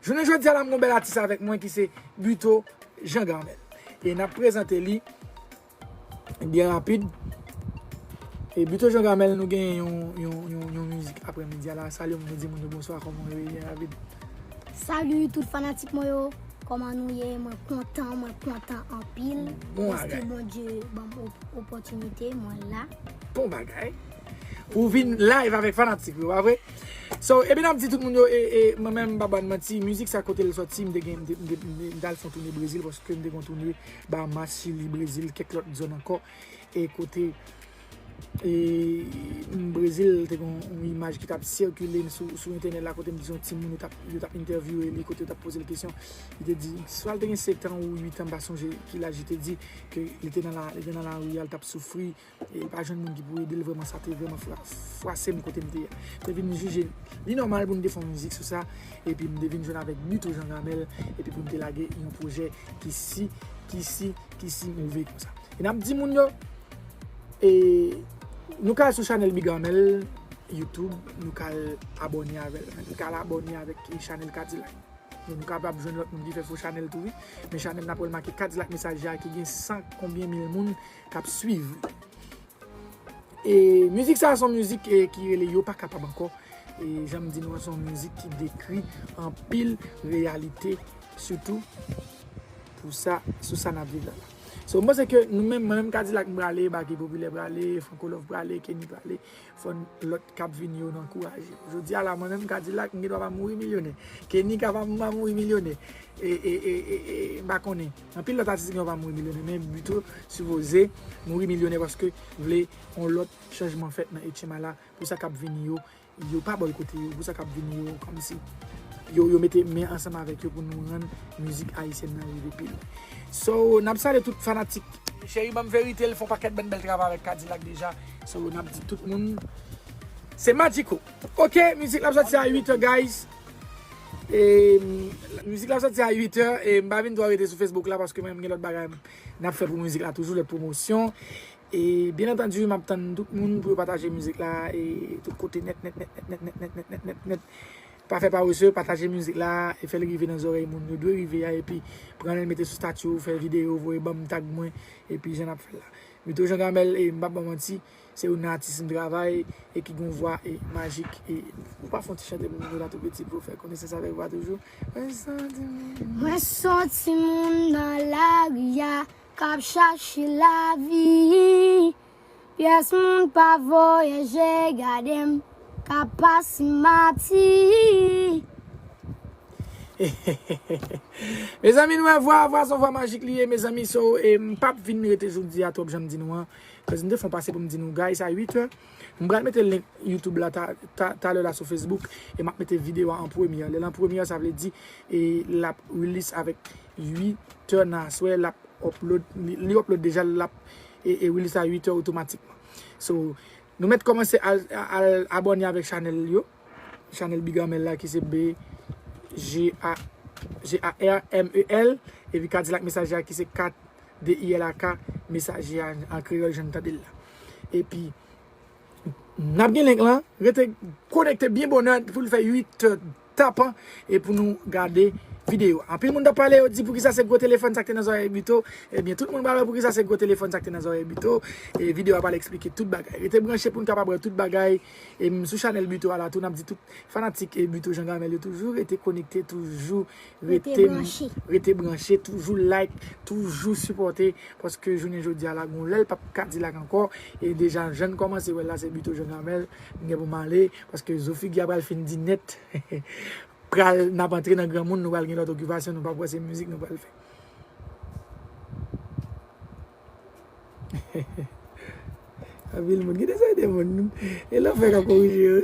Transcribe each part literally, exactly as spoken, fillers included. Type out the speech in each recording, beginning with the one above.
Jounen jodi a la, m gon bèl atis avèk mwen ki se Buteau Jean Gamel. E n ap prezante li byen rapid. E Buteau Jean Gamel, nou genyen yon, yon, yon, yon mizik aprèmidi a la. Salye moun yo, di moun yo bonswa, kòman w ye, byen rapid. Salut tout fanatik mwen yo. Kòman nou ye? Mwen kontan, mwen kontan anpil. Bon Mèsi bagay. Bondye ban m op- opòtinite, mwen la. Bon bagay. Ou vin live avèk fanatik yo, pa vre? So, epi n ap di tout moun yo, e, e, mwen menm, m pa ban manti, mizik sa kote l sòti, m te gen, m te, m te, m te, m t al fè yon toune Brezil, paske m te gen yon toune Bahamas, Chili, Brezil, kèk lòt zòn ankò, e kote, e, Brezil te gen yon imaj ki t ap sikile sou, sou entènèt la, kote m di se yon timoun yo t ap, yo t ap entèvyouwe li, kote yo t ap poze l kesyon. Li te di, swa l te gen sèt an ou uit an, m pa sonje ki laj, li te di ke li te nan la, li te nan lari a, l t ap soufri, e pa jwenn moun ki pou ede l vrèman, sa te vrèman fra- frase m kote m te ye a. M te vin jije li nòmal pou m te fè yon mizik sou sa, epi m te vin jwenn avèk Buteau Jean Gamel, epi pou m te lage yon pwojè ki si, ki si, ki si move konsa. E n ap di moun yo, e, nou ka al sou chanèl Big Armel, YouTube, nou ka al abòne avè l. Nou ka al abòne avèk chanèl Kadilak. Nou, nou kapab jwenn lòt moun ki fè fo chanèl tou, wi. Men chanèl n ap wè l make Kadilak Mesaje a ki gen san konbyen mil moun k ap swiv. E mizik sa a se yon mizik, e, ki rele Yo pa kapab ankò. E jan m di nou an, se yon mizik ki dekri anpil reyalite, sitou pou sa, sou sa n ap viv la la. So, m panse ke nou menm, mwen menm Kadilak m prale, Baky Popilè prale, Franco Love prale, Kenny prale, fò n- lòt k ap vini yo nou ankouraje. Jodi a la, mwen menm Kadilak, m gen dwa pa mouri milyonè. Kenny kapab m pa mouri milyonè. E, e, e, e, e, m pa konnen. Anpil lòt atis gen dwa pa mouri milyonè, men Buteau sipoze mouri milyonè paske vle yon lòt chanjman fèt nan H M I la pou sa k ap vini yo, yo pa bòykote yo, pou sa k ap vini yo, kòmsi yo, yo mete men ansanm avèk yo pou nou rann mizik ayisyèn nan rive pi lwen. So, n ap salye tout fanatik. Cheri, ban m verite, l fè yon pakèt bann bèl travay avèk Kadilak deja. So, n ap di tout moun, se Magico. Ok, mizik la ap sòti a uit è, guys. E, mizik la ap sòti a uit è, e m pa vin twò rete sou Facebook la, paske mwen, m gen lòt bagay n ap fè pou mizik la toujou, lòt pwomosyon. E, byen antandi, m ap tann tout moun pou yo pataje mizik la, e tout kote nèt, nèt, nèt. Pa fè parese, pataje mizik la, e fè l rive nan zòrèy moun yo dwe rive a, epi pran l mete sou stati w, fè videyo, voye ban m, tag mwen, epi jan n ap fè l la. Buteau Jean Gamel, e m p ap ba w manti, se youn nan atis m travay, e ki gen yon vwa, e, majik, e ou pa fè yon ti chante pou moun yo la tou piti pou yo fè konesans avèk vwa toujou? Mwen se yon timoun. Mwen se yon timoun nan lari a k ap chache lavi. Pyès moun pa voye je gade m, k ap pase mati. Mezanmi, nou wè vwa, vwa se yon vwa majik li ye, mezanmi, so, e, m p ap vin rete jodi a twòp jan m di nou an. Paske m te fè yon pase pou m di nou, guys, a uit è, m pral mete link YouTube la ta, ta, talè la sou Facebook, e m ap mete videyo a an premye. Lè l an premye, sa vle di, e, l ap release avèk uit è nan aswè, l ap upload, li, li upload deja, l ap, e, e release a uit è otomatikman. So, nou mèt kòmanse al, al abòne avèk chanèl yo. Chanèl Big Armel la ki se B G A, G A R M E L, epi Kadilak Mesaje a ki se kat D I L A K, Mesaje a an kreyòl jan n tande l la. Epi, n ap gen link lan, rete konekte byen bonè pou l fè uit è tapan e pou nou gade videyo. Anpil moun t ap pale, yo di poukisa se gwo telefòn sa k te nan zòrèy Buteau. Ebyen, tout moun pral wè poukisa se gwo telefòn sa k te nan zòrèy Buteau. E videyo a pral eksplike tout bagay. Rete branche pou n kapab wè tout bagay. E m sou chanèl Buteau a la tou, n ap di tout fanatik e Buteau Jean Gamel yo toujou rete konekte, toujou Rete rete, branche. Rete branche, toujou like, toujou sipòte, paske jounen jodi a la, gon lè l p ap Kadilak ankò, e deja jan n kòmanse wè l la, se Buteau Jean Gamel, m gen pou m ale, paske zo figi a pral fin di nèt, pral, n ap antre nan granmoun, nou pral gen lòt okipasyon, nou p ap wè se mizik nou pral fè. Anpil moun, kite sa de moun. E lanfè k ap korije yo.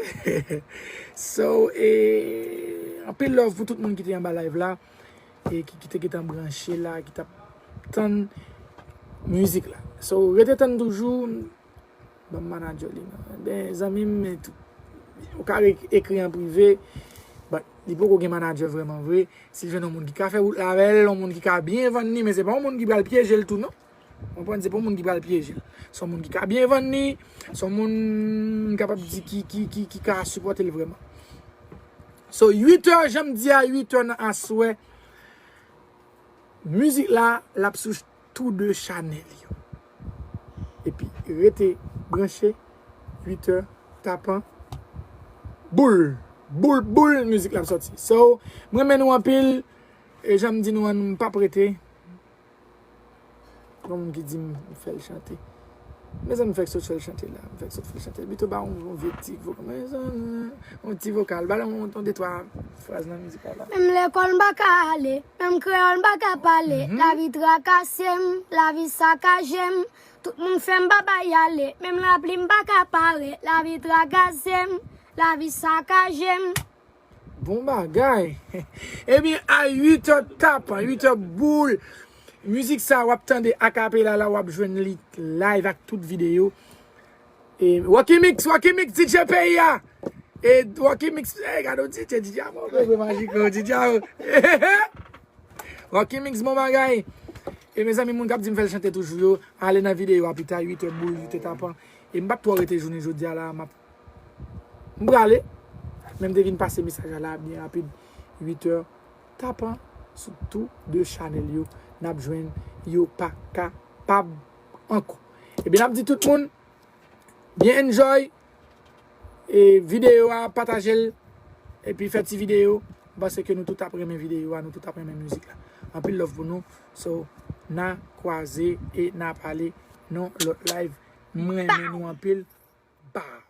So, e, anpil love pou tout moun ki te anba live la, e ki, ki te gentan branche la, ki t ap tann mizik la. So, rete tann toujou, ban m manager li, non. Ben, zanmi m, men tou, ou ka re- ekri an prive, but li poko gen manager vrèman vre. Si l jwenn yon moun ki ka fè wout la avè l, yon moun ki ka byen vann li, men se pa yon moun ki pral pyeje l tou, non. Konprann, se pa yon moun ki pral pyeje l. Se yon moun ki ka byen vann li, se yon moun m kapab di ki, ki, ki, ki ka sipòte l vrèman. So, uit è, jan m di a, uit è nan aswè, mizik la, l ap sou tou de chanèl yo. Epi, rete branche, uit è, tapan, boul, boul, boul, mizik la ap sòti. So, m renmen nou anpil, e jan m di nou an, m p ap rete. Gon moun ki di m fè l chante. Mezanmi, m fèk sot fè l chante la. M fèk sot fè l chante. Bito ba yon, yon vye ti vokal. Yon ti vokal. Ba l yon, yon de twa fraz nan mizik la. Menm lekòl m pa ka ale, menm kreyòl m pa ka pale. Lavi trakase m, lavi sakaje m. Tout moun fè m pa bay ale, menm lapli m pa ka pare. Lavi trakase m, lavi sakaje m. Bon bagay. Ebyen, a uit è tapan, uit è boul, mizik sa w ap tande akapela la, w ap jwenn li live ak tout videyo. E Rocky Mix, Rocky Mix, D J peyi a. E Rocky Mix, e gade w D J, D J a move, vre majik, D J a. Rocky Mix, bon bagay. E mezanmi, moun k ap di m fè l chante toujou yo, ale nan videyo a pita, uit è boul, uit è tapan. E m p ap twò rete jounen jodi a la, m ap M prale, men m te vin pase mesaj la byen rapid. Uit è tapan sou tou de chanèl yo, n ap jwenn yo pa kapab ankò. Ebyen, n ap di tout moun, byen enjoy e videyo a, pataje l, epi fè ti videyo. M panse ke nou tout ap renmen videyo a, nou tout ap renmen mizik la. Anpil love pou nou. So, n a kwaze e n a pale nan lòt live. M renmen nou anpil. Bow!